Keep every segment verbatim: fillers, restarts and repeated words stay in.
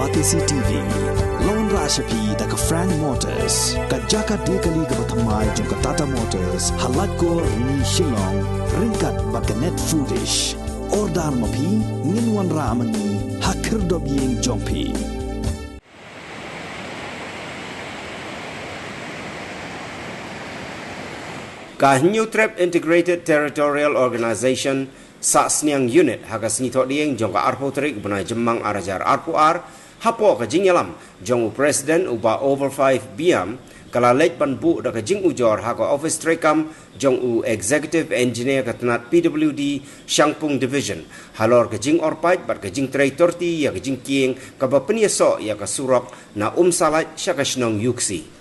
Batesi T V, la wanrah sha phi da ka Frank Motors, ka jaka die kali kaba thymmai jong ka Tata Motors, ha Laitkor, Rni, Shillong, ryngkat bad ka Net Foodish. Order ma phi, ngin wanrah ma ngi ha khyrdop ïing jong phi. Ka Hynñiewtrep Integrated Territorial Organization Sahsniang Unit ha ka sngi Thohdieng jong ka arphew tarik bnai Jymmang ar hajar arphew ar, hapoh ka jingïalam jong u President u Bah Overfive Biam, ka la leit ban buh da ka jingujor ha ka office treikam jong u Executive Engineer ka tnat P W D Shangpung Division, halor ka jingorpait bad ka jingtrei torti ïa ka jingkieng kaba pynïasoh ïa ka surok na Umsalait sha ka shnong Iooksi.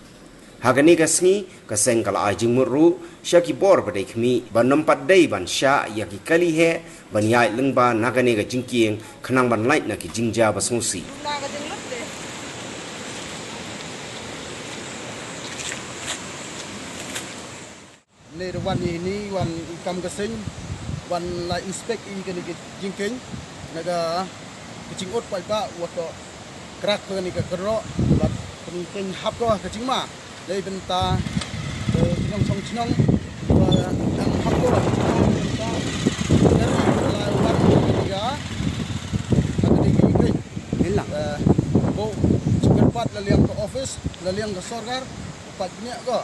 Ha kane ka sngi, ka seng ka la ai jingmut ruh sha ki bor ba dei khmih, ba nym pat dei ban shah ïa ki kali heh ban ïaid lyngba na kane ka jingkieng, khnang ban lait na ki jingjia ba sngewsih. Lei da wan ïa ini, wan i kam ka seng, wan la inspect ïa kane ka jingkieng, na ka, ka jingut paidbah, wat to krak kane ka kynroh, bad kane ka kynroh hap ko ka jingma. Lei bynta, eh, chnong song chnong, wa, dang hap ko ka jingma bynta, dari la wan ïa ka, ha kane ka jingkieng. Ila. Eh, bo, kyrpad la liang ka office, la liang ka sorkar, pat bniah ko.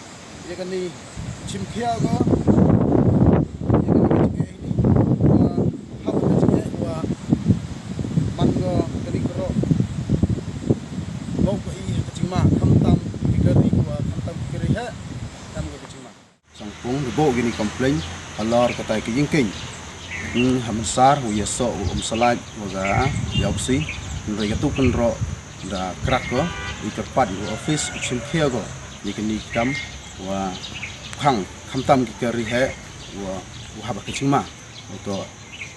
Ïa kane shim khia ko. Ïa kane ka jingeh ini. Wa hap ka jingeh wa man ko kane ka kynroh. Bok ko i ka jingma khamtam ki kari wa khamtam ki kari heh. Kam ko ka jingma. Shangpung da bok kine complain halor katai ka jingkieng. Hmm, ha Mynsar u ïasoh u Umsalait wa ka Iooksi. Hynrei katu ka kynroh da krak ko, i kyrpad u office u shim khia ko. Ïa kane ki kam wa khang khamtam ki kari heh wa, wa hap ka jingma. Wa to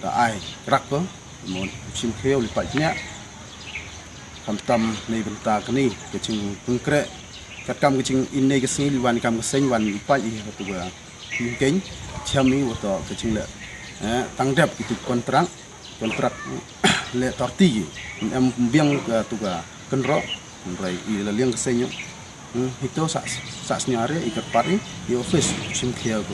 da ai krak ko, mo u shim khia u li pat bniah. Khamtam nei bynta kane ka jingpynkhreh. Katkam ka jingin nei ka sngi li wan i kam ka seng wan li pat ïa katu ka jingkieng. Cham i wa to ka jingleh, eh, tang dep kitu kontrak. Kontrak leh torti ki. Em biang katu ka kynroh. Hynrei i la liang ka seng. Hmm, hito sa, Sahsniang i kyrpad i, i office shim khia ko.